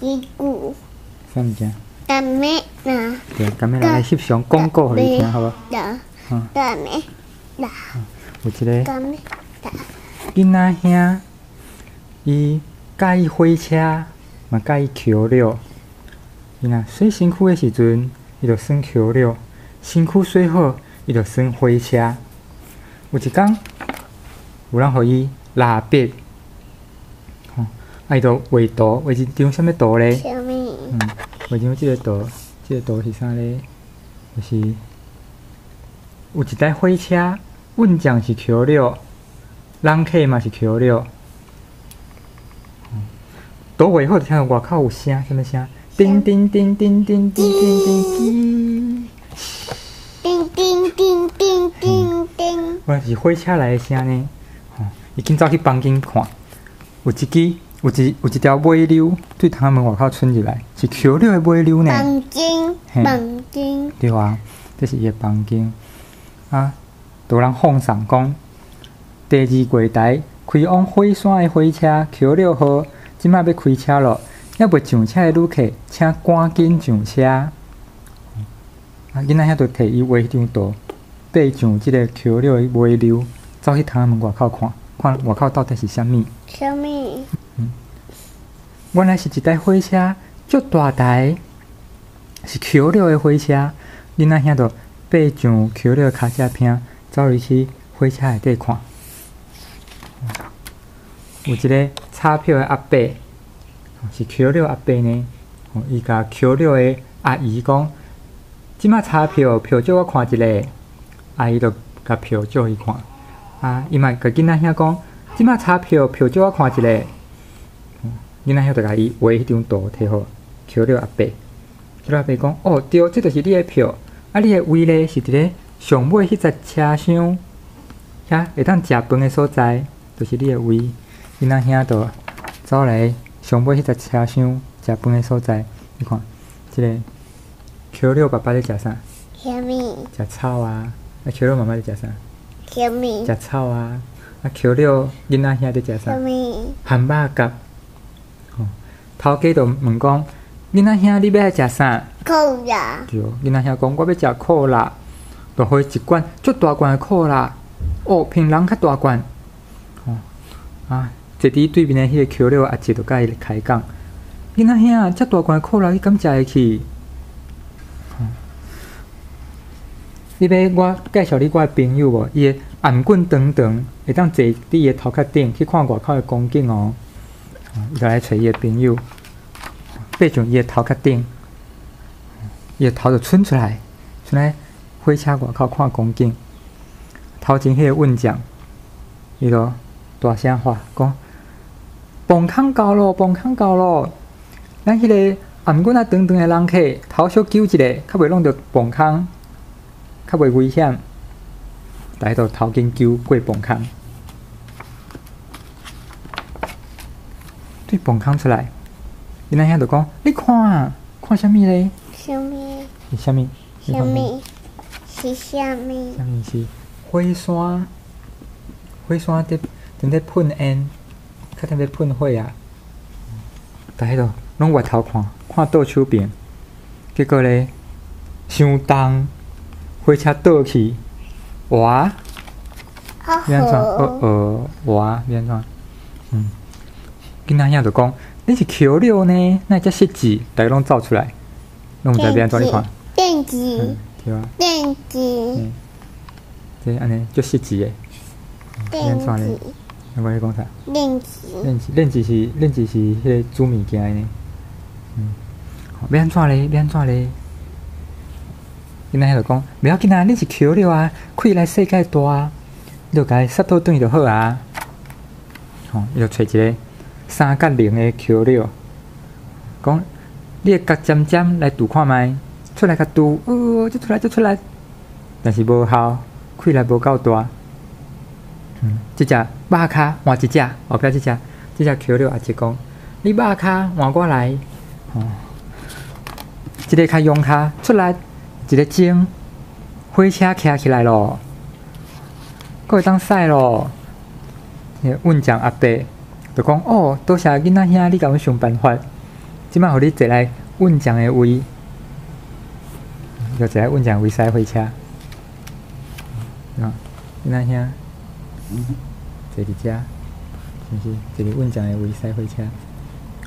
一句。啥物件？啥物啦？對，咁仔來翕相廣告予你聽，好無？啦。啥物啦？有一个啥物啦？囡仔兄，伊佮意火車，嘛佮意橋柳。伊若洗身軀的時陣，伊就耍橋柳；身軀洗好，伊就耍火車。有一工，有人予伊蠟筆，吼，啊伊就畫圖，畫一張啥物圖咧？啥物？畫張這個圖，這個圖是啥咧？就是有一台火車，運將是橋柳，人客嘛是橋柳。圖畫好，就聽到外口有聲，啥物聲？叮叮叮叮叮叮叮叮，叮叮叮叮叮叮。原來是火車來的聲呢。吼，伊緊走去房間看，有一支，有一有一條尾溜對窗仔門外口伸入來，是橋柳的尾溜呢。房間，房間。對啊，這是伊的房間。啊，就有人放送講，第二月台開往火山的火車橋柳號，這擺欲開車囉。猶未上車的旅客，請趕緊上車。啊，囡仔兄就提伊畫彼張圖，爬上這個橋柳的尾溜，走去窗仔門外口看，看外口到底是啥物。啥物？原來是一台火車，足大台，是橋柳的火車。囡仔兄就爬上橋柳的跤車坪，走入去火車內底看。有一個炒票的阿伯，是橋柳阿伯呢。伊共橋柳的阿姨講：這擺鈔票票借我看一下。阿姨就共票借伊看。啊，伊嘛共囡仔兄講：這擺鈔票票借我看一下。囡仔兄就共伊畫彼張圖提予橋柳阿伯。橋柳阿伯講：哦，對，這就是你的票。啊，你的位咧是佇咧上尾彼節車廂，遐會當食飯的所在，就是你的位。囡仔兄就走來上尾彼節車廂食飯的所在。你看，這個橋柳爸爸咧食啥？啥物？食草啊！啊，橋柳媽媽咧食啥？啥物？食草啊！啊，橋柳囡仔兄咧食啥？啥物？漢肉夾。吼，頭家就問講：囡仔兄，你欲愛食啥？可樂。對，囡仔兄講：我欲食可樂，就予伊一罐足大罐的可樂。哦，比人較大罐。吼，啊，坐佇對面的彼個橋柳阿姐就佮伊開講：囡仔兄，遮大罐的可樂，你敢食會去？你欲我介紹你我的朋友無？伊的頷頸長長，會當坐佇伊的頭殼頂去看外口的光景哦。伊就來揣伊的朋友，爬上伊的頭殼頂，伊的頭就伸出來，伸來火車外口看光景。頭前彼個運將，伊就大聲喊講：磅空到囉，磅空到囉！咱彼個頷頸仔長長的人客頭小揪一下，較袂弄著磅空，較袂危險。大家都頭前揪過磅空，對磅空出來，囡仔兄就講：你看，看啥物咧？啥物？是啥物？啥物？是啥物？啥物是火山？火山佇正咧噴煙，較踮咧噴火啊！大家都攏回頭看，看倒手邊，結果咧，傷重，火車倒去，哇！欲按怎？哦哦，哇！欲按怎？囡仔兄就講：你是橋柳呢？哪會遮失智？逐家攏走出來，攏毋知欲按怎你看。電池。對啊。電池。這按呢足失智的。欲按怎咧？我咧講啥？電池。電池，電池是電池是彼個煮物件的呢。欲按怎咧？欲按怎咧？囡仔兄就講：袂要緊啊，你是橋柳啊，氣力世界大啊，你就共伊殺倒轉去就好啊。吼，伊就揣一個三角形的橋柳，講你的角尖尖來拄看覓，出來共拄，哦，就出來就出來，但是無效，氣力無夠大。這隻肉跤換一隻，後壁這隻這隻橋柳阿叔講：你肉跤換我來，吼，這個較勇跤出來。一个鐘，火車徛起來囉，閣會當駛囉。彼個運將阿伯就講：哦，多謝囡仔兄，你共阮想辦法。這擺予你坐來運將的位，就坐來運將位駛火車。啊，囡仔兄坐佇遮，是毋是？坐佇運將的位駛火車。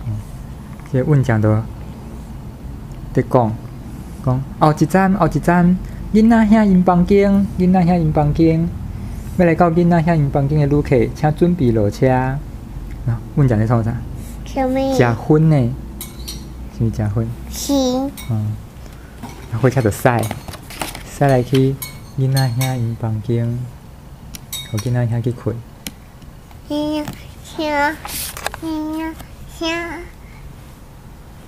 哦，這個運將就佇講，講後一站，後一站，囡仔兄𪜶房間，囡仔兄𪜶房間，欲來到囡仔兄𪜶房間的旅客，請準備落車。啊，運將咧創啥？啥物？食薰呢？是毋是食薰？是。嗯，啊，火車就駛，駛來去囡仔兄𪜶房間，予囡仔兄去睏。囡仔兄，囡仔兄，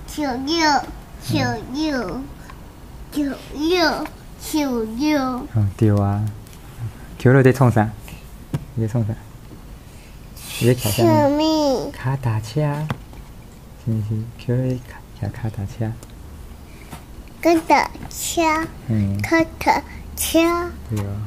小六，小六，小六，小六。嗯，對啊。橋落佇創啥？伊咧創啥？伊咧騎啥啥物？跤踏車，是毋是？橋落騎跤踏車。腳踏車。嗯。腳踏車。對啊。